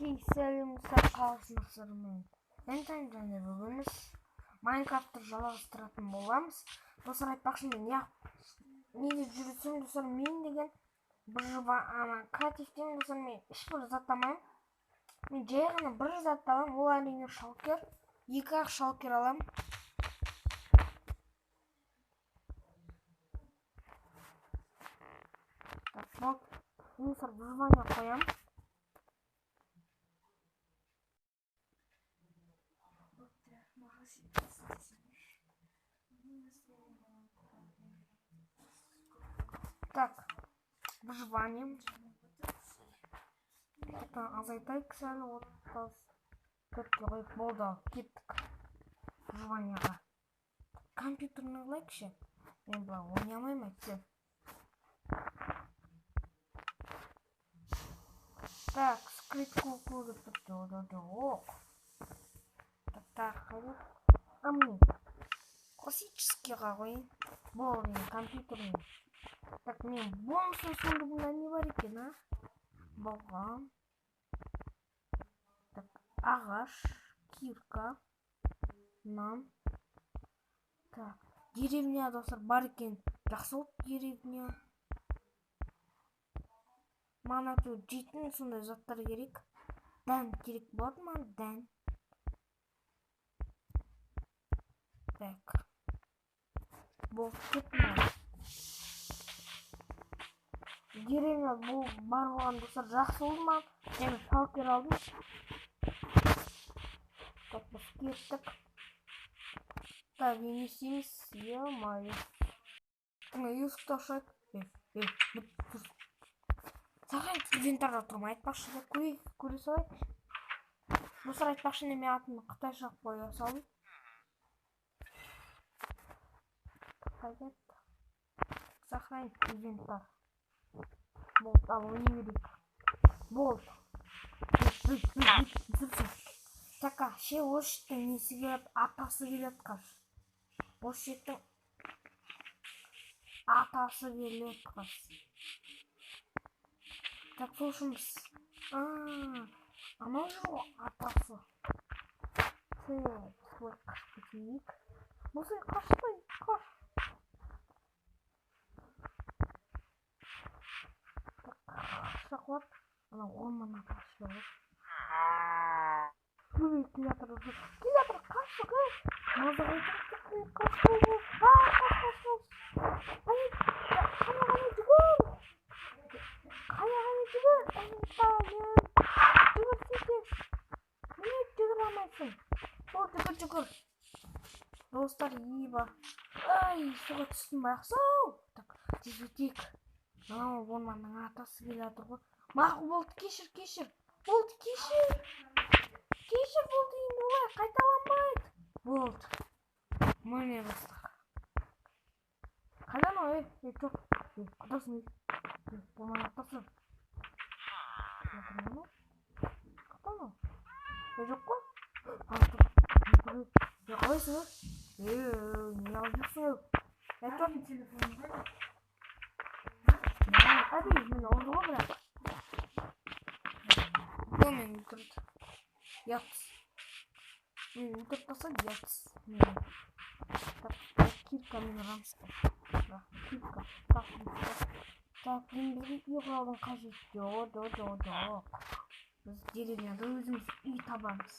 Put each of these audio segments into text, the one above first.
Сәлем достар, қалайсыздар? Мен және бүгін біз Майнкрафтты жалғастыратын боламыз. Достар, айтпақшы, мен неде жүрсем, достар, мен деген бір ана креативтен, достар, мен ешбір зат алмаймын. Мен жай ғана бір зат аламын, ол әрине шалкер. Екі ақ шалкер аламын. Так, болды. Достар, выживание қоямын. Так, выживание. Азайтайық сәл, 34-ке қойып болды, кеттік выживанияға. Компьютерні қылайықшы. Мен былай ойнай алмаймын әйтсе. Так, скрыть куклу деп тұр. Жоқ. Так, тағы қайда? А міне. Классическийға қояйын. Болды, мен компьютерный. Так, мен бонусный сундугында не бар екен, а? Болған. Так, ағаш, кирка, нан. Так, деревня, достар, бар екен. Жақсы болды деревня. Маған әйтеуір жейтін сондай заттар керек. Дән керек болады маған, дән. Так. Болды, кеттім. Деревня бұл бар болған, достар, жақсы болды маған. Мен шалкер алдым. Так, біз кеттік. Так, не істейміз? Е-мое. Есікті ашайық. Саған инвентарда тұрмай, айтпақшы, көре салайық. Достар, айтпақшы, мен атын қытайша қоя салдым. Қайда? Сохранить инвентарь. Болды, ал ойнай берейік. Болды. Так, ше, осы жеттің несі келеді, атасы келеді қазір. Осы жеттің атасы келеді қазір. Так, сол үшін біз... Анау жүр ғой атасы. Так, солай қашып кетейік. Осылай қашпай, қаш. Қашақ, ана орман атасы ғой. Ой, келе жатыр, қаш, қаш. Маза қайтып, қаш, қаш, қаш, қаш, қаш. Қане, қане, жүгір. Қане, қане, жүгір. Жүгір, тез. Неге жүгіре алмайсың? Ол жүгір, жүгір. Достар, еба. Ай, суға түстім байқасау. Так, тез өтейік. Мынау орманның атасы келе жатыр ғой. Мақұл, болды, кешір, кешір. Болды, кешір. Кешір, болды, енді олай қайталанбайды. Болды. Міне, достар. Қайда анау, ей, ей, жоқ. Ей, атасың, ей. Орман атасы. Қайда анау? Ей, жоқ қой. Ей, қалайсың, ей? Ей, не алып жүрсің, ей? Ей, тұр. Әби, мені ұрды ғой бірақ. Бұл мені өлтірді. Ұятсыз. Мені өлтіріп тастады, ұятсыз. Так, киркамен ұрамыз. Кирка. Так, так, енді бізге үй құралдың қажеті жоқ, жоқ, жоқ, жоқ. Біз деревняда өзіміз үй табамыз.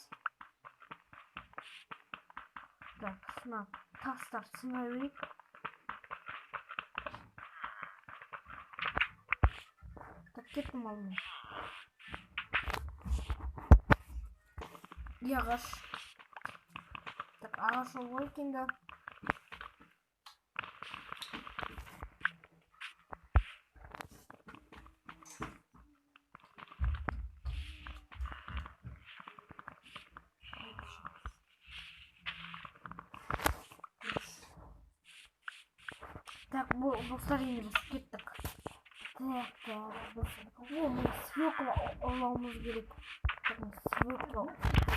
Так, сына, тастар сына берейік. Так, кеттім алдымен. И ағаш. Так, ағаш ол ғой екен да. Так, бұл достар, енді біз кеттік. Так, так, біз... О, мы свекла ұрлауымыз керек. Так, мы свекла...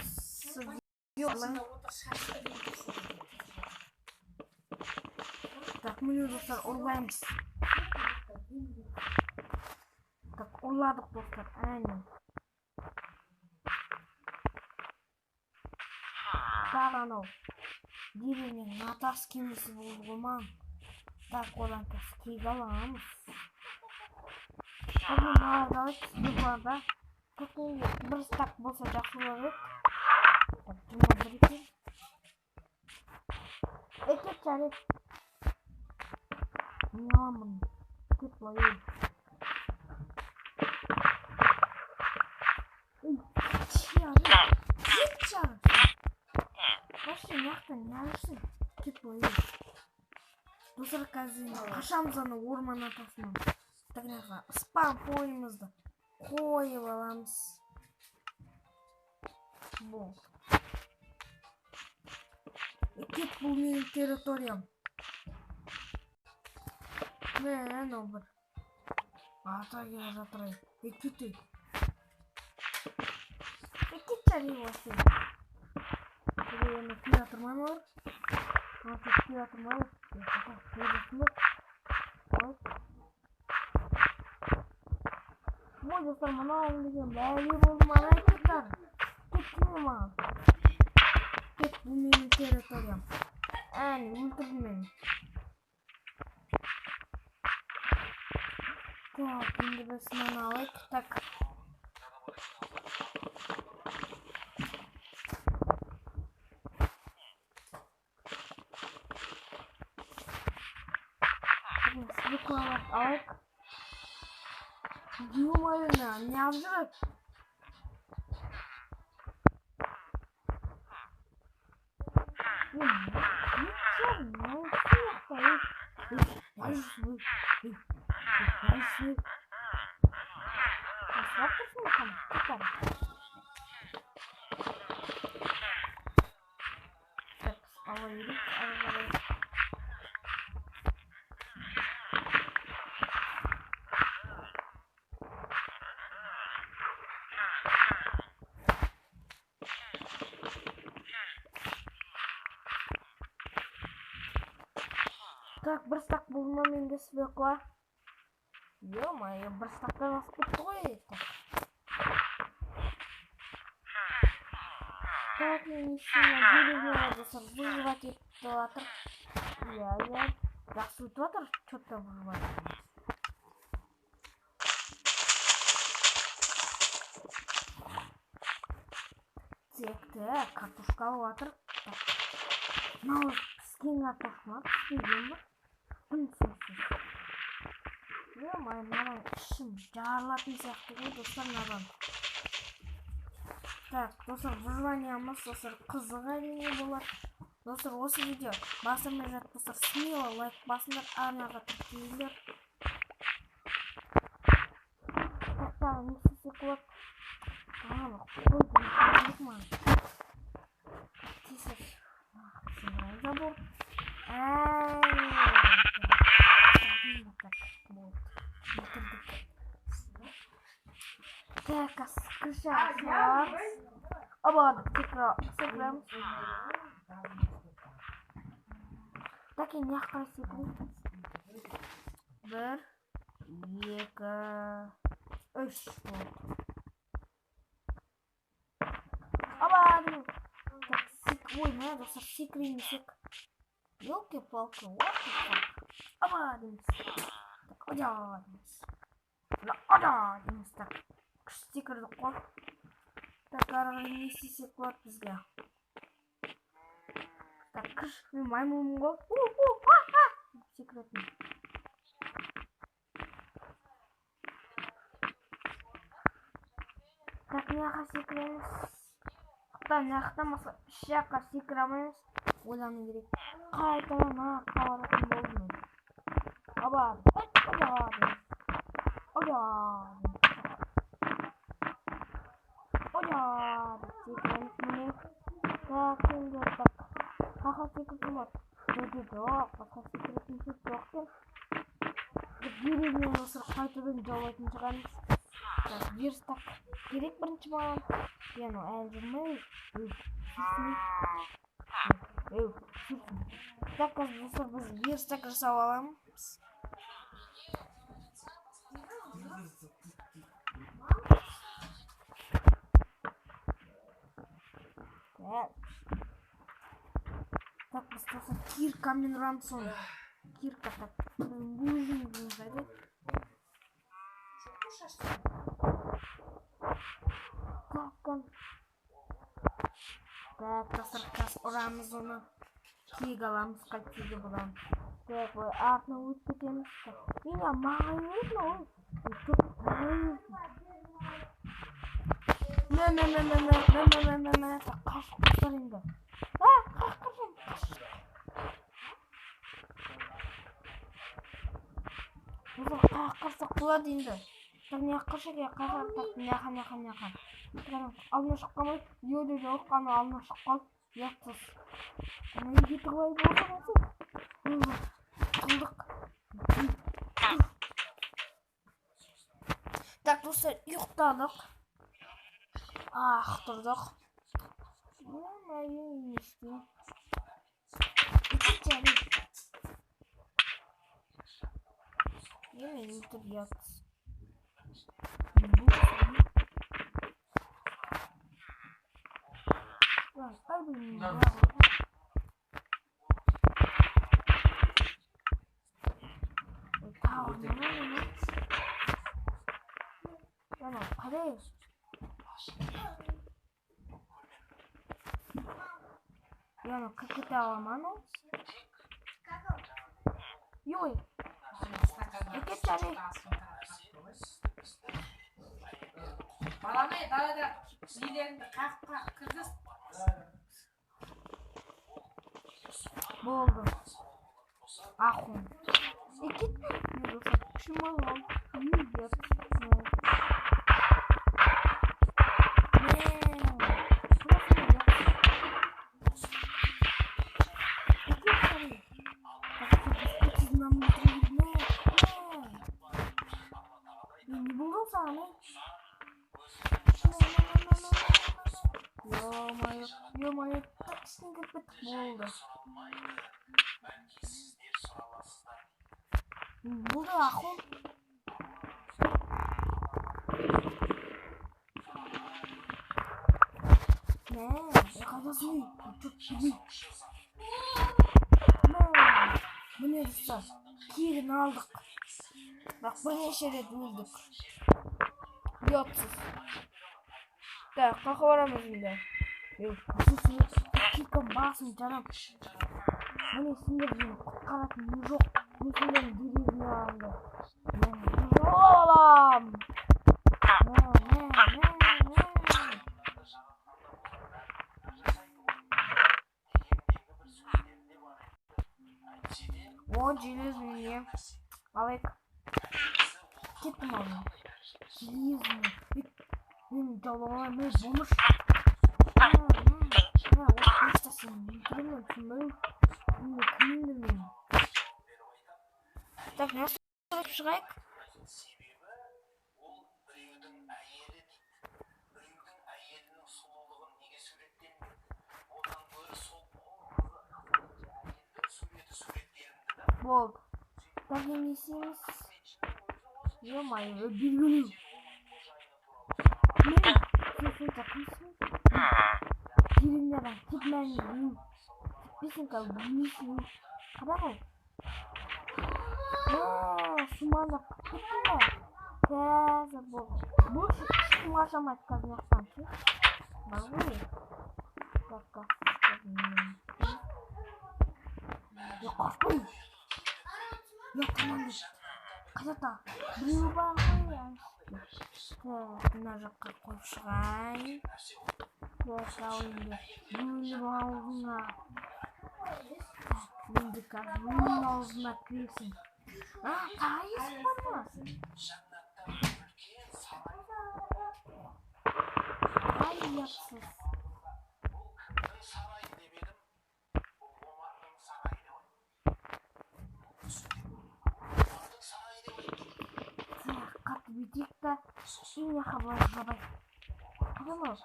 Свекла... Так, міне, достар, ұрлаймыз. Так, ұрладық, достар, әне. Тағы анау деревняның атасы кемесі болды ғой маған. Так, одан қазір кек аламыз. Так, мыналарды алайық, свекларда. Так, енді бір стак болса жақсы болар еді. Так, 21 екен. Кет, жарайды. Мен аламын бұны. Кет былай ей. Ей, кетші ары. Кетші ары. Вообще, мына жақта не жүрсің? Кет былай ей. Достар, қазір енді қашамыз ана орман атасынан. Так, мына жаққа спам пойымызды қойып аламыз. Болды. Кет, бұл менің территориям. Мә, анау бір ата келе жатыр ай. Кет, ей. Кет, жарай, вообще. Ана келе жатыр ма аналар? Ана келе жатыр ма? Келе жатыр ма? Ой, достар, мынау деген бәле болды маған. Кет ары. Кет деме маған. Кет, бұл менің территориям. Әне, өлтірді мені. Так, енді біз мынаны алайық. Так. Свеклаларды алайық. Ё-моё, не алып жүр? Ала берейік ары қарай. Так, бір стак болды ма менде свекла? Ё-моё, бір стактан асып кетті ғой. Так. Так, мен не істеймін? Деревняға достар выживать етіп жатыр. Иә, иә. Жақсы өтіп жатыр, чё-то выживать. Так, так, картошка алып жатыр. Так. Мынау піскен картошка ма? Піспеген ба? Тым түсініксіз. Ё-моё, мынадан ішім жарылатын сияқты ғой, достар, мынадан. Так, достар, выживаниямыз, достар, қызық әрине болады. Достар, осы видео басырмай жатып, достар, смело лайк басыңдар, арнаға тіркеліңдер. Так, тағы не істесек болады? Ана, қой, керек маған. Тез-тез. Сындырайын забор. Так, болды. Бітірдік. Так, крыша саламыз. Оба, секіреміз. Так, енді мына жаққа секіру. 1, 2, 3 болды. Оба, так, ой, мына достар, секірейін десек. Ёлки-палки, what the fuck. Оба, дейміз. Так, ода, дейміз. Ода, дейміз, так. Күшті секірдік қой. Так, ары қарай не істесек болады бізге? Так, кіш, мен маймылмын ғой. У-у-а-а! Секіретін. Так, мына жаққа секіреміз. Тоқта, мына жақтан басқа еш жаққа секіре алмаймыз. Ойлану керек. Қайтадан мына жаққа баратын болдым мен. Оба, оба, оба. Оба, секіреміз міне. Так, енді так. Қақа секірсем болады. Жоқ, басқа секіретін жер жоқ екен. Деревняны достар қайтадан жаулайтын шығармыз. Так, верстак керек бірінші маған. Анау әлі жүрмей. Так, қазір достар біз верстак жасап аламыз. Так. Киркамен ұрамыз соны. Кирка так. Бұжын қайда? Так, достар, қазір ұрамыз оны. Кек аламыз, қайтсе де бұдан. Так, былай артына өтіп кетеміз. Міне, маған не мынау? Мә, мә, мә, мә, мә, мә, мә, мә, мә. Так, қаш, достар енді. А, қаш, қаш, қаш. Достар, қашсақ болады енді. Так, мына жаққа қашайық, қашайық. Так, мына жаққа, мына жаққа, мына жаққа. Алдына шығып қалмай. Йо, жоқ, ана алдына шығып қалды. Ұятсыз. Ана үйге тығылай болса. Тығылдық. Так, достар, ұйықтадық. Ах, тұрдық. Не істеймін? Мен өлтір ұятсыз. Анау кіріп кете ала ма анау? Ой, әкет. Баланы далада нелеріңді қағып қағып кіргіз. Болды. Ахун. Кет. Достар, күшім алған. Не болды саған, Ё-моё, ё-моё, так ішіне кіріп кеттік, болды. Болды, ахун. Мә, қайдасың? Чөп, мә, міне достар, кегін алдық. Бірақ бірнеше рет өлдік. Ұятсыз. Так, қаяққа барамыз енді? Кирка басын жарам. Міне сендер мені құтқаратын не жоқ. Мен сендердің деревня алды. Алам. Мә, мә, мә, мә. О, железный не. Алайық. Кеттім алдына. Железный. Мен жауламай, мен болмыш. Мә, осы сен өлтіремін, түсінбеймін. Мен кіммін мен? Так, мына өтіп шығайық. Болды. Так, енді не істейміз? Ё-моё, белгілеу. Мен, сен сонша кімсің? Деревнядан кет мәңгі. Кетпесең қазір өлмейсің. Қайда ол? Сумаңдап кеттің ба? Қазір болды. Больше ешкім қаша алмайды қазір мына жақтан ше. Бар ғой. Так, Я қашпай. Я команда. Қайда тағы? Біреу бар ғой. Так, мына жаққа қойып шығайын. Так, ал енді өлім аузына. Так, енді қазір өлім аузына кіресің. А, тағы есік бар ма? Ай, ұятсыз. Так, қатты бүйтейік та, и мына жаққа былай жабайық. Қайда мынау?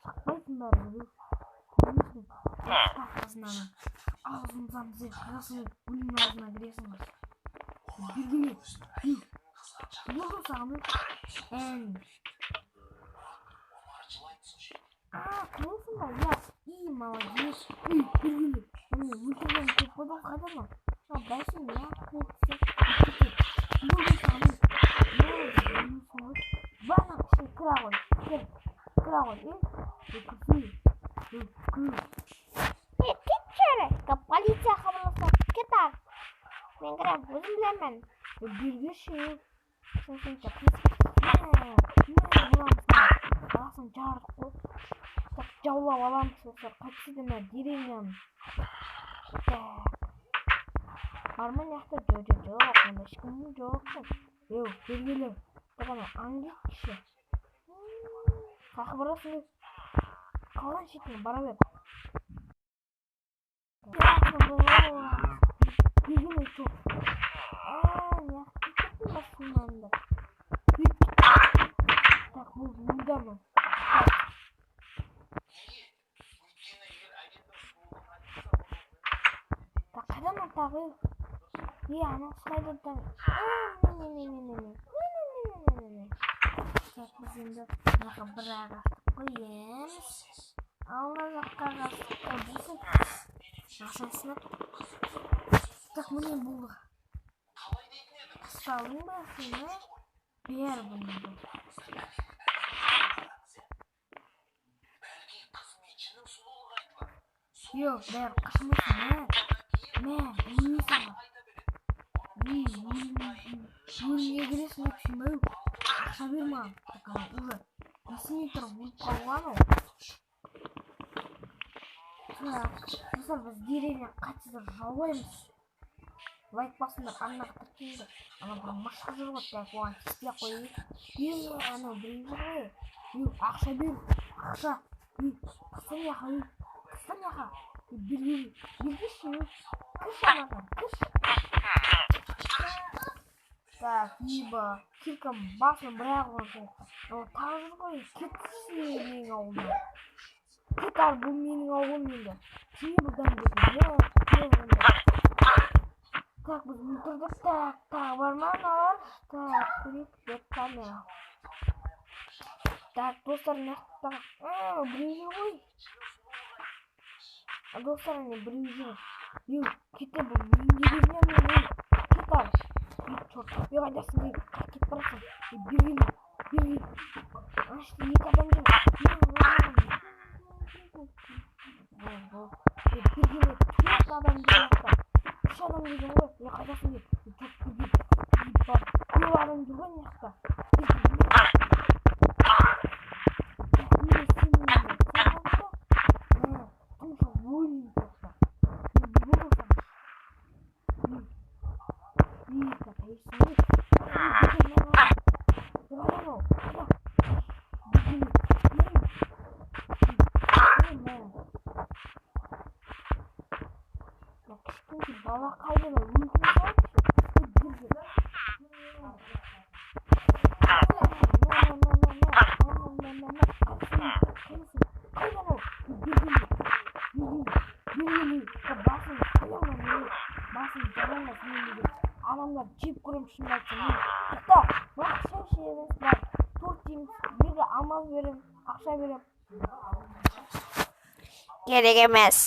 Шықпайсың бәрі, білесің. Аузынан. Аузын бұзамыз, ей, қайдасың, өлімнің аузына кіресің қазір. Белгіле. Не болды саған, ей? А, кіресің ба? Иә. И, молодец. Ей, белгіле. Міне, өлтірген көп қой бұл, қайда мынау? Бәсе, не бана ішіне кіре ғой, кір, кіре ғой, кір. Кетші, полиция хабарласады, кет ар. Мен кірем, өзім білемін. Бергеші, басын жардық қой. Так, жаулап аламыз, достар, қайтсе де мына деревняны. Так, бар ма мына жақта? Жоқ, жоқ, жоқ, мында ешкім жоқ. Еу, бергелі. Так, анау аңдиды кіші. Қаяққа барасың? Қалған шетіне бара бер. Бергелі, жоқ. Мына жақта кеттің басымнан да. Так, бұл мында ма? Так, қайдан ол тағы? Е, анау қайдан? Не. Так, біз енді мына бір ағашты қоямыз. Ал мына жаққа ағашты қойсын. Ақшасына. Так, міне болды. Қысталдың ба сен, ә? Бер бұны. Yok, бәрі қашмайсың, мә. Мә, өлмей саған. Ей, өлімге кіресің деп түсінбеу. Ақша бер маған. Так, ана уже есіне тұрып өліп қалған ол. Так, достар, біз деревня қайтса жаулаймыз. Лайк басыңдар, арнаға тіркеліңдер. Ана бір машық жүр ғой, так, оған тиіспей ақ қояйық. Е, анау біреу жүр ғой. Ей, ақша бер, ақша. Ей, қысың яқа, ей, қысың яқа. Бергеші, кірші анаған, кірші. Так, еба, киркам басын бір-ақ ұрды. Ол тағы жүр ғой, кетсі менің ауылыма. Кет ар, бұл менің ауылым енді. Тие бұдан бетім. Так, біз өлтірдік, так, тағы бар ма аналар? Так, көрейік, деп қане. Так, достар, мына жақта біреу жүр ғой. Достар, міне біреу жүр. Ей, кете бұл менің деревням мен, кет ар. Ей, черт, ей, қайдасың, ей, қай кетіп барасың? Ей, бергелі, бергелі. Ана жерде екі адам жүр. Ей, бергелі, төрт адам жүр мына жақта. Үш адам деген ғой, ей, қайдасың, ей, черт, бергелі. Ей, бар, көп адам жүр ғой мына жақта. Бала қайда өлтіріп салшы. Адамдар жеп көремін, шынымды айтсам. Тоқта, мына ақша ішеміз, бар, торт жейміз, берге алмаз беремін, ақша беремін. Керек емес.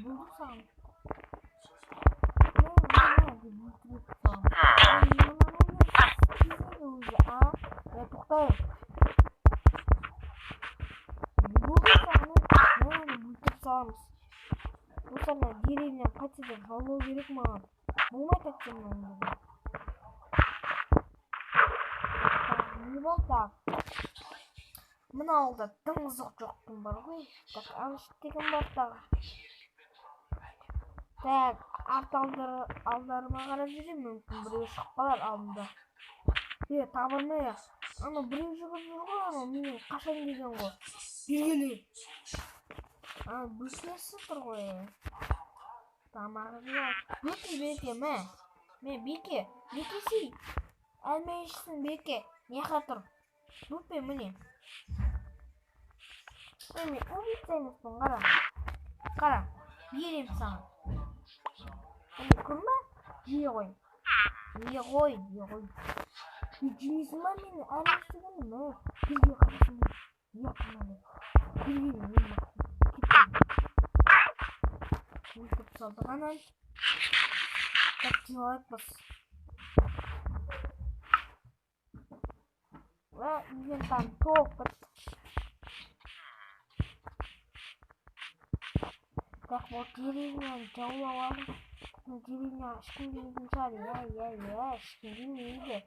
Болды саған. Тоқтай. Болды саған, өлтіріп саламыз. Достар, мына деревня қайтсе де жаулау керек маған. Болмайды әттең мынау. Не болды так? Мына ауылда дым қызық жоқтың бар ғой. Так, ана жерде кім бар тағы? Так, арт алдарыма қарап жүремін, мүмкін біреу шығып қалар алдымда. Е, табырма я. Анау біреу жүгіріп жүр ғой, анау менен қашан деген ғой. Бергелі. Ана бөкесі тұр ғой. Тамағы жоқ. Бөке, Беке, мә. Мә, Беке, Беке сей. Әлме ішсін, Беке. Неға тұр? Бөпе, міне. Мен убийца емеспін, қара. Қара, берем саған. Міне, көрдің ба? Же ғой. Же ғой, же ғой. Жемейсің ба мені? Әлі істегенді, мә. Берге қарасың. Е, қана. Берге, мен. Өлтіріп салдық ананы. Так, киіп алайық біз. Үйден толып бітті. Так, бұл деревняны жаулап алдым. Деревня ешкім келмейтін шығар. Иә, ешкім келмейді.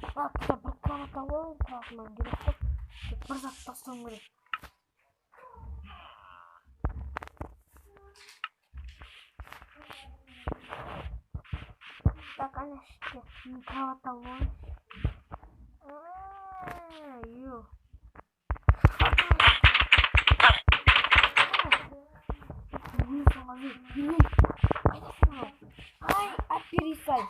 Тұра бір кровать алып алайын, кроватымнан керек қой. Бір зат тастауым керек. Так, ана іште кровать алып алайын. Ё. Ай, әпересай.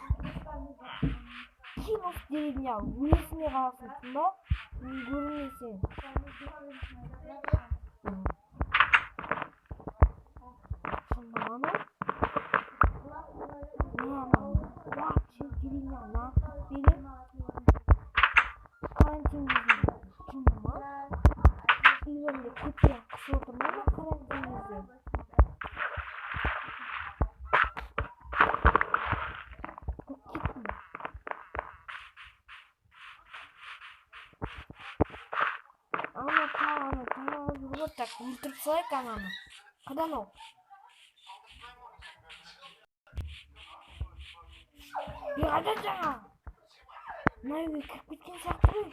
Ким осы деревня? Өлесіне қаласың, ба? Мен көрмесең. Шынымен? Не анау? Вообще деревня нағып кетпеді. Карантин кезінде. Шынымен? Үйлерінде көптен қысып отырмай ма карантин кезінде? Так, өлтіріп салайық ананы. Қайдан ол? Е, қайда жаңа? Мына үйге кіріп кеткен сияқты ғой.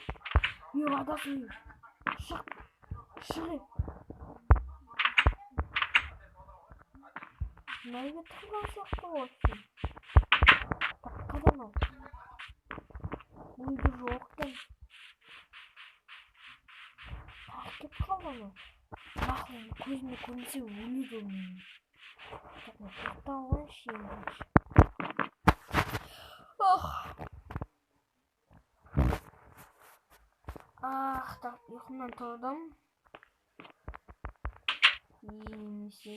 Е, қайдасың? Шық. Шық. Мына үйге тығылған сияқты ғой. Так, қайдан ол? Бұл үйде жоқ екен. Тағы кетіп қалды анау. Мақұл, көзіме көрінсе өледі ол менің. Так, мен ұйықтап алайыншы енді. Ох. Ах, так, ұйқымнан тұрдым. Немесе.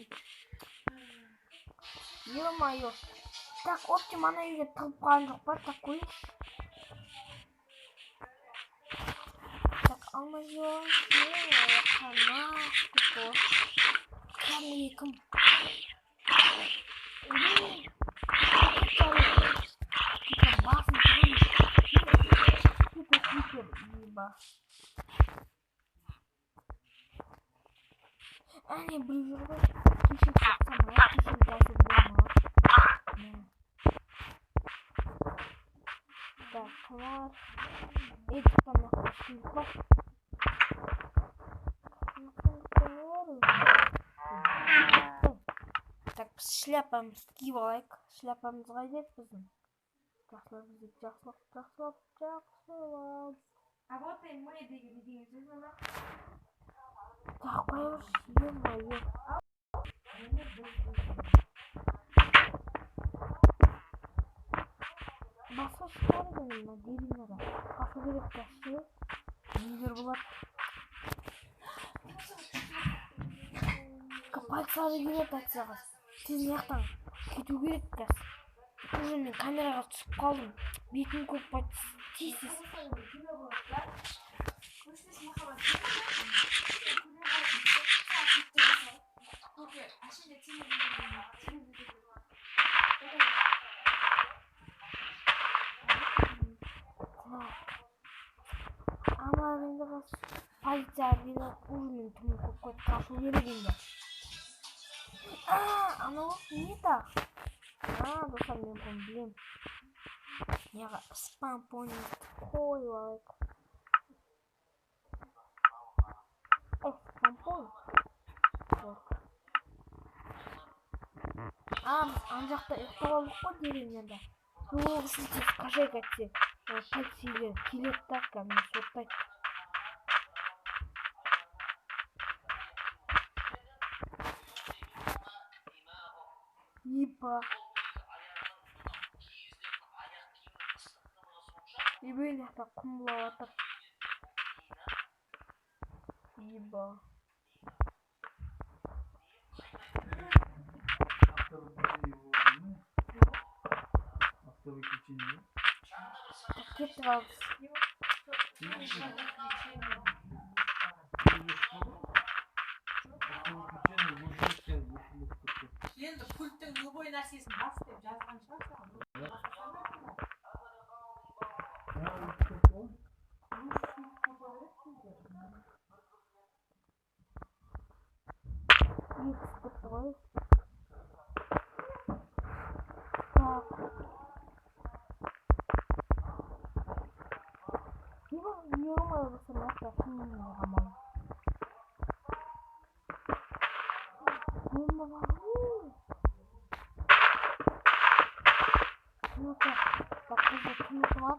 Ё-моё. Так, оптим ана үйге тығылып қалған жоқ па? Так, көрейікші. Так, алма жеп алайыншы. Кәдімгідей кім? Басын крипер, еба. Әне, біреу жүр ғой. Кешіріп соқсам, кешіріп алса болмас. Так, қымар. Ей, тоқта, мына ешкім жоқ па? Так, біз шляпамызды киіп алайық. Шляпамыз қайда еді біздің? Жақсылап іздеп, жақсылап, жақсылап, жақсылап. А вот и мы деген деген сөз ана. Так, қоя берші, ё-моё. Басқа шығар екен мына деревняда. Қашу керек ше. Нелер болады? Полиция келеді айтсаға. Тез мына жақтан кету керек қазір. Уже мен камераға түсіп қалдым. Бетім көп қайтты. Тез-тез. Ана енді полиция мені уже мен түрме көп қойды. Қашу керек енді. Анау не так? Достар, мен бұны білемін. Неға спам поинт қойып алайық. Спам поинт. Жоқ. Біз ана жақта ұйықтап алдық қой деревняда. Ол үшін тез қашайық әйтсе. Полицейлер келеді да, кәдімгі соттайды. Еба. Ебей, мына жақта құм бұлап жатыр. Еба. Автовыключение. Кеттік ал. Енді пульттің любой нәрсесін бас деп жазған шығар саған. Үй түсіп кетті ғой. Так. Ё-моё, достар, мына жақта аман. Бомба бар ғой. Ну-ка, так, бізде түнек бар.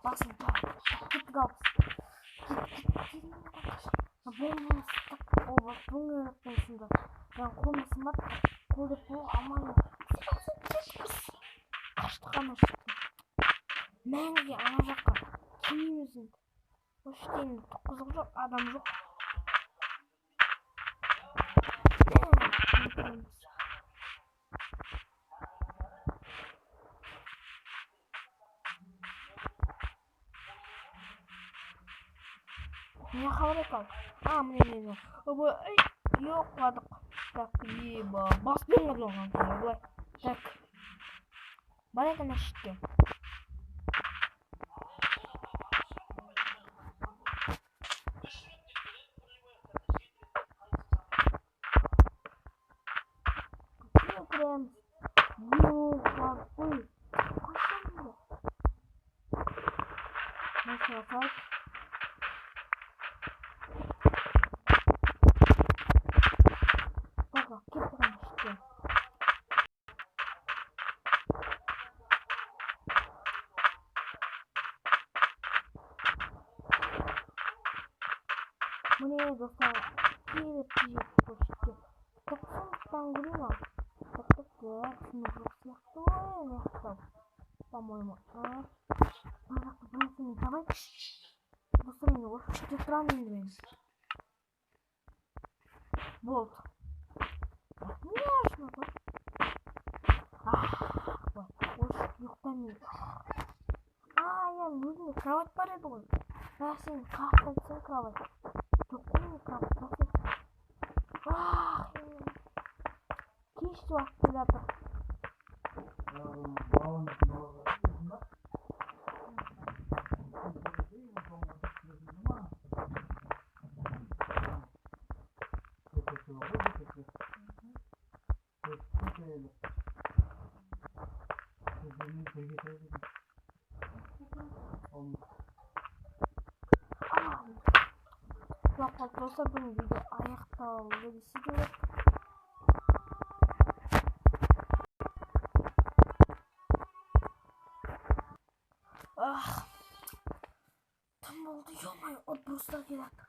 Басын кеттік алпыс. Бомбамыз сынды. Қолым сынбады, қол деп қол аман. Қаштық ана шықты. Мәңгіге ана жаққа келмейміз енді. Осы жерде енді түк қызық жоқ, адам жоқ. Не хабар екен? А, міне міне. Ойбай, ой, құладық. Так, еба, баспен құлаған былай. Так. Барайық ана шетке. Кіреміз. Жоқ, құладық қой. Қашан енді? Машина салып. Кеттік ана шетке. Міне, достар, келіп жеттік осы шетке. Так, сондықтан көрейін ал. Так, так, так, сынық жоқ сияқты ғой ана жақта. По-моему. Мына жақта бір нәрсені табайықшы. Достар, мен осы шетте тұрамын енді мен. Болды. Не ашылады ғой? Осы ұйықтаймын. А, иә, өзімде кровать бар еді ғой. Бірақ сен қаяқтан түсің кровать? Жоқ қой менде кровать. Ах, кеш уақыт келе жатыр. Құлап қалды, достар, бүгін видео аяқталды десе де болады. Ах, тым болды, ё-моё, отбростар келе жатыр.